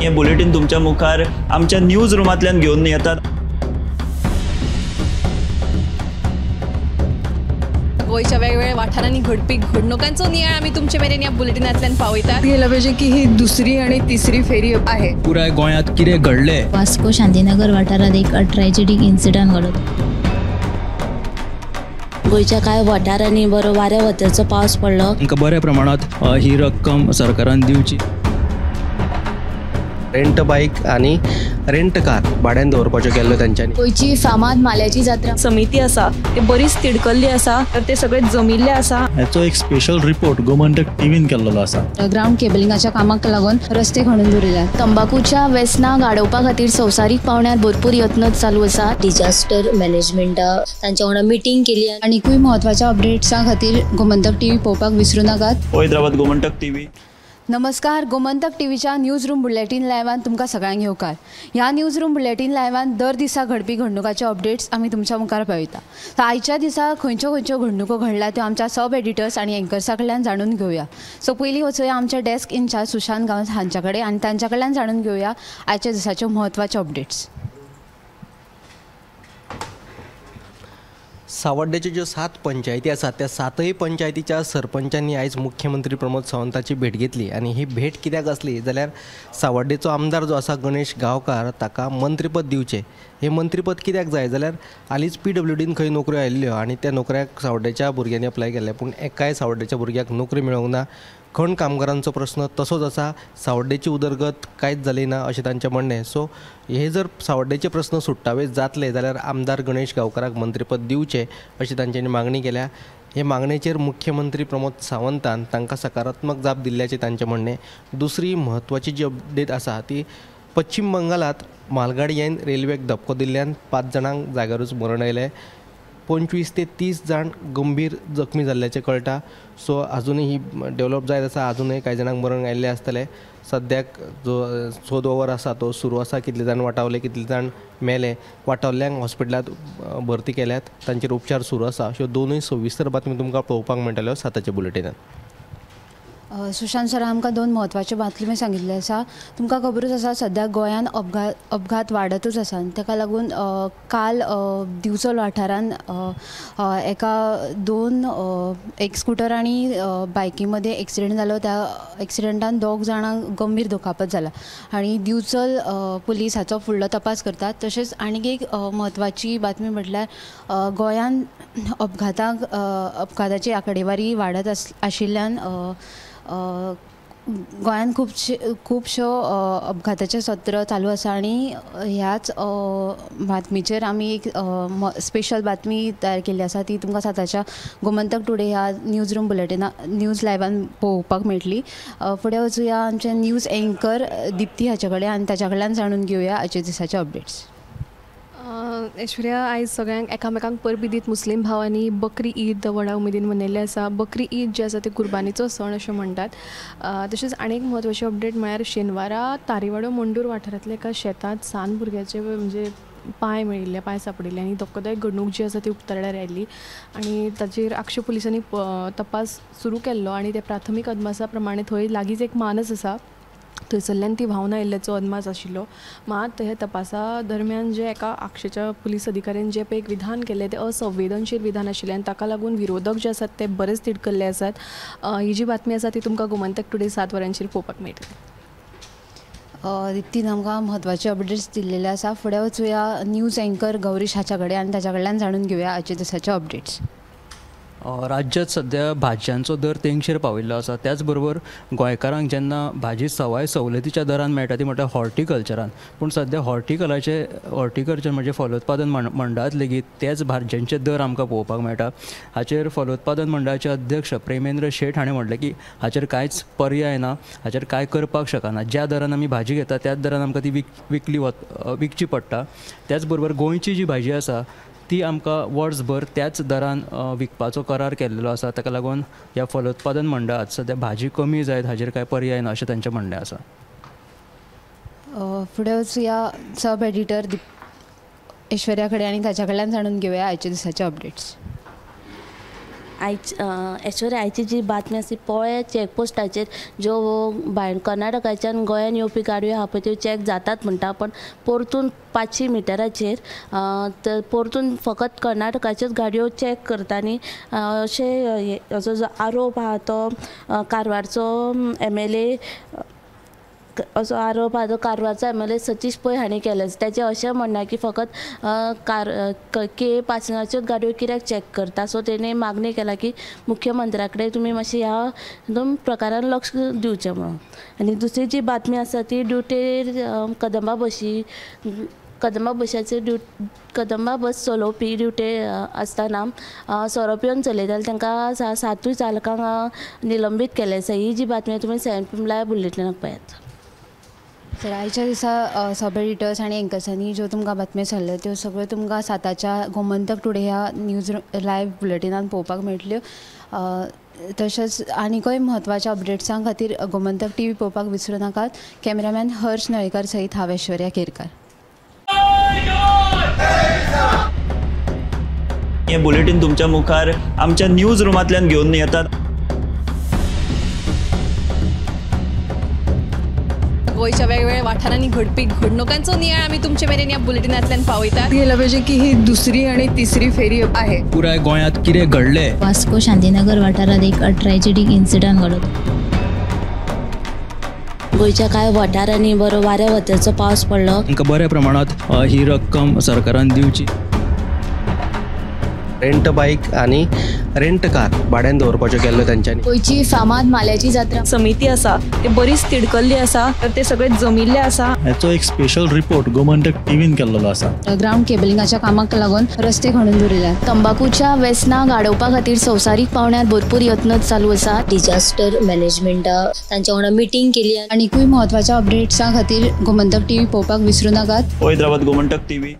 हे बुलेटीन तुमच्या मुखार आमच्या न्यूज रुमांतल्यान घेवन येतात। गोंयच्या वेगवेगळ्या वाठारांनी घडपी घडणुकांचो नियाळ आमी तुमचे मेरेन ह्या बुलेटिनांतल्यान पावयतात। गेला पाहिजे की ही दुसरी आणि तिसरी फेरी आहे। पुराय गोंयांत कितें घडलें। वास्को शांतीनगर वाठारांत एक ट्रॅजेडीक इन्सिडंट घडलो। गोंयच्या कांय वाठारांनी बरो वाऱ्या वताचो पावस पडलो। तांकां बऱ्या प्रमाणांत ही रक्कम सरकारान दिवची। रेंट बाईक आनी रेंट कार भाड्यान दवरपाच्यो केल्ल्यो तांच्यांनी। गोंयची फामाद माल्याची जात्रा समिती आसा ते बरीच तिडकल्ली आसा, तर ते सगळे जमिल्ले आसा। हाचो एक स्पेशल रिपोर्ट गोमंतक टीव्हीन केल्लो आसा। ग्रावंड केबलिंगाच्या कामाक लागून रस्ते खणून दवरिल्यात। तंबाकूच्या वेसनाक आडोवपा खातीर संवसारीक पावंड्यार भरपूर यत्न चालू आसा। डिजास्टर मॅनेजमेंटा तांच्या वांगडा मिटींग केली। आनीकूय म्हत्वाच्या अपडेट्सां खातीर गोमंतक टीव्ही पळोवपाक विसरूं नाकात। पळयत रावात गोमंतक टीव्ही। नमस्कार, गोमंतक टीव्हीच्या न्यूज रूम बुलेटीन लायव्हान तुमकां सगळ्यांक येवकार। ह्या न्यूज रूम बुलेटीन लायव्हान दर दिसा घडपी घडणुकाचे अपडेट्स आमी तुमच्या मुखार पावयता। तर आयच्या दिसा खंयच्यो खंयच्यो घडणुको घडल्या त्यो आमच्या सब एडिटर्स आनी एंकर्सा कडल्यान जाणून घेवया। सो पयलीं वचोया आमच्या डेस्क इन्चार्ज सुशांत गांवस हांच्या कडेन आनी तांच्या कडल्यान जाणून घेवया आयच्या दिसाच्यो म्हत्वाच्यो अपडेट्स। सावड्डेच्यो ज्यो 7 पंचायती आसात त्या 7 पंचायतीच्या सरपंचांनी आयज मुख्यमंत्री प्रमोद सावंताची भेट घेतली आनी ही भेट कित्याक आसली जाल्यार सावड्डेचो आमदार जो आसा गणेश गांवकार ताका मंत्रीपद दिवचें। हें मंत्रीपद कित्याक जाय जाल्यार हालींच PWDन खंय नोकऱ्यो आयिल्ल्यो आनी त्या नोकऱ्याक सावड्डेच्या भुरग्यांनी अप्लाय केल्लें, पूण एकाय सावड्डेच्या भुरग्याक नोकरी मेळोंक ना। खण कामगारांचो प्रश्न तसोच आसा, सावड्डेची उदरगत कांयच जाली ना अशें तांचें म्हणणें। सो हे जर सावड्डेचे प्रश्न सुट्टावे जातले जाल्यार आमदार गणेश गांवकाराक मंत्रीपद दिवचें अशी तांच्यांनी मागणी केल्या। हे मागणेचेर मुख्यमंत्री प्रमोद सावंतान तांकां सकारात्मक जाप दिल्ल्याचें तांचें म्हणणें। दुसरी म्हत्वाची जी अपडेट आसा ती पश्चिम बंगालांत मालगाडयेन रेल्वेक धपको दिल्ल्यान 5 जाणांक जाग्यारूच मरण आयलें, 25 ते 30 जाण गंभीर जखमी जाल्ल्याचें कळटा। सो आजुनूय ही डेवलप जायत आसा, आजुनूय कांय जाणांक मरण आयिल्लें आसतलें। सद्याक जो सोद वावर आसा तो सुरू आसा, कितले जाण वाटावले, कितले जाण मेले, वाटावल्ल्यांक हॉस्पिटलांत भरती केल्यात, तांचेर उपचार सुरू आसा। अश्यो दोनूय सविस्तर बातमी तुमकां पळोवपाक मेळटल्यो 7च्या बुलेटिनान। सुशांत सर, आमकां दोन म्हत्वाच्यो बातम्यो सांगिल्ल्यो आसा। तुमकां खबरूच आसा सद्याक गोंयांत अपघात वाडतूच आसा। ताका लागून काल दिवचल वाठारांत एका दोन एक स्कुटर आनी बायकी मदें एक्सिडंट जालो। त्या एक्सिडंटान 2 जाणांक गंभीर दुखापत जाला आनी दिवचल पुलीस हाचो फुडलो तपास करतात। तशेंच आनीक एक म्हत्वाची बातमी म्हटल्यार गोंयांत अपघाताची आंकडेवारी वाडत आशिल्ल्यान गोंयांत खुबश्यो अपघाताचें सत्र चालू आसा आनी ह्याच बातमीचेर आमी एक स्पेशल बातमी तयार केल्ली आसा, ती तुमकां 7च्या गोमंतक टुडे ह्या न्यूज रूम बुलेटिना न्यूज लायव्हान पळोवपाक मेळटली। फुडें वचुया आमचे न्यूज एंकर दिप्ती हाचे कडेन आनी ताच्या कडल्यान जाणून घेवया आयच्या दिसाचे अपडेट्स। ऐश्वर्या, आयज सगळ्यांक एकामेकांक परबी दीत मुस्लीम भावांनी बकरी ईद व्हडा उमेदीन मनयल्लें आसा। बकरी ईद जे आसा ते कुर्बानीचो सण अशें म्हणटात। तशेंच आनी एक म्हत्वाची अपडेट म्हळ्यार शेनवारा तारीवाडो मंडूर वाठारांतल्या एका शेतांत सान भुरग्याचे म्हणजे पांय मेळिल्ले, पांय सापडिल्ले आनी धक्कोदायक घडणूक जी आसा ती उक्ताडार आयिल्ली आनी ताचेर आगशे पुलिसांनी तपास सुरू केल्लो आनी ते प्राथमीक अदमासा प्रमाणे थंय लागींच एक मानस आसा थंयसरल्यान ती व्हांवन आयिल्ल्याचो अदमास आशिल्लो। मात हे तपासा दरम्यान जे एका आगशेच्या पुलीस अधिकाऱ्यान जें पळय एक विधान केलें तें असंवेदनशील विधान आशिल्लें आनी ताका लागून विरोधक जे आसात ते बरेच तिडकल्ले आसात। ही जी बातमी आसा ती तुमकां गोमंतक टुडे 7 वरांचेर पळोवपाक मेळटली। दिप्तीन आमकां म्हत्वाचे अपडेट्स दिल्लेले आसा। फुडें वचुया न्यूज एंकर गौरीश हाच्या कडेन आनी ताच्या कडल्यान जाणून घेवया आयच्या दिसाचे अपडेट्स। राज्यात सध्या भाजयांचो दर तेंगशेर पाविल्लो आसा। त्याच बरोबर गोंयकारांक जेन्ना भाजी सवाय सवलतीच्या दरान मेळटा ती म्हटल्यार हॉर्टिकल्चरान, पूण सध्या हॉर्टिकल्चर म्हणजे फलोत्पादन मंडळांत लेगीत त्याच भाजयांचे दर आमकां पळोवपाक मेळटा। हाचेर फलोत्पादन मंडळाचे अध्यक्ष प्रेमेंद्र शेठ हाणें म्हणलें की हाचेर कांयच पर्याय ना, हाचेर कांय करपाक शकना। ज्या दरान आमी भाजी घेता त्याच दरान आमकां ती विकची पडटा। त्याच बरोबर गोंयची जी भाजी आसा ती आमकां वर्सभर त्याच दरान विकपाचो करार केल्लो आसा। ताका लागून ह्या फलोत्पादन मंडळांत सद्या भाजी कमी जायत हाचेर कांय पर्याय ना अशें तांचें म्हणणें आसा। फुडें वचुया सब एडिटर ऐश्वर्या कडेन आनी ताच्या कडल्यान जाणून घेवया आयच्या दिसाचे अपडेट्स। आयज ऐश्वर्या, आयची जी बातमी आसा पोळे चॅकपोस्टाचेर ज्यो भायर कर्नाटकाच्यान गोंयान येवपी गाडयो आहा पळय त्यो चॅक जातात म्हणटा, पण परतून 500 मिटराचेर तर परतून फकत कर्नाटकाच्योच गाडयो चॅक करता आनी अशें असो जो आरोप आहा तो कारवारचो MLA असो आरोप आहा तो कारवारचो MLA Satish Pai हांणी केलो. तेचें अशें म्हणणें की फकत के पासिंगाच्योच गाडयो कित्याक चॅक करता. सो तेणी मागणी केला की मुख्यमंत्र्या कडेन तुमी मातशें ह्या एकदम प्रकारान लक्ष दिवचें म्हणून. आनी दुसरी जी बातमी आसा ती ड्युटेर कदंबा बशी कदंबा बस चलोवपी ड्युटे आसतना सोरो पिवन चलयताले तांकां 7 चालकांक निलंबीत केलें आसा. ही जी बातमी तुमी 7 PM live बुलेटिनाक पळयात. तर आयच्या दिसा सब एडिटर्स आनी एंकर्सांनी ज्यो तुमकां बातम्यो सांगल्यो त्यो सगळ्यो तुमकां 7च्या गोमंतक टुडे ह्या न्यूज लायव्ह बुलेटिनान पळोवपाक मेळटल्यो. तशेंच आनीकय म्हत्वाच्या अपडेट्सां खातीर गोमंतक टीव्ही पळोवपाक विसरूं नाकात. कॅमेरामॅन हर्ष नळेकर सहित हांव ऐश्वर्या केरकार. हे बुलेटिन तुमच्या मुखार आमच्या न्यूज रुमांतल्यान घेवन येतात. गोंयच्या वेगवेगळ्या वाठारांनी घडपी घडणुकांचो नियाळ आमी तुमचे मेरेन ह्या बुलेटिनांतल्यान पावयतात. गेलं पाहिजे की ही दुसरी आणि तिसरी फेरी आहे. पुराय गोंयांत कितें घडलें, वास्को शांतीनगर वाठारांत एक ट्रॅजेडीक इन्सिडंट घडलो. गोंयच्या कांय वाठारांनी बरो वाऱ्या वताचो पावस पडलो. तांकां बऱ्या प्रमाणांत ही रक्कम सरकारान दिवची. रेंट बाईक आनी रेंट कार भाड्यान दवरपाच्यो केल्ल्यो तांच्यांनी. गोंयची फामाद माल्याची जात्रा समिती आसा ते बरीच तिडकल्ली आसा, तर ते सगळे जमिल्ले आसा. हाचो एक स्पेशल रिपोर्ट गोमंतक टीव्हीन केल्लो आसा. ग्रावंड केबलिंगाच्या कामाक लागून रस्ते खणून दवरिल्ले. तंबाकूच्या व्यसनाक आडोवपा खातीर संवसारीक पावंड्यार भरपूर यत्न चालू आसा. डिजास्टर मॅनेजमेंटा तांच्या वांगडा मिटींग केली. आनीकूय म्हत्वाच्या अपडेट्सां खातीर गोमंतक टीव्ही पळोवपाक विसरूं नाकात. पळयत रावात गोमंतक टीव्ही.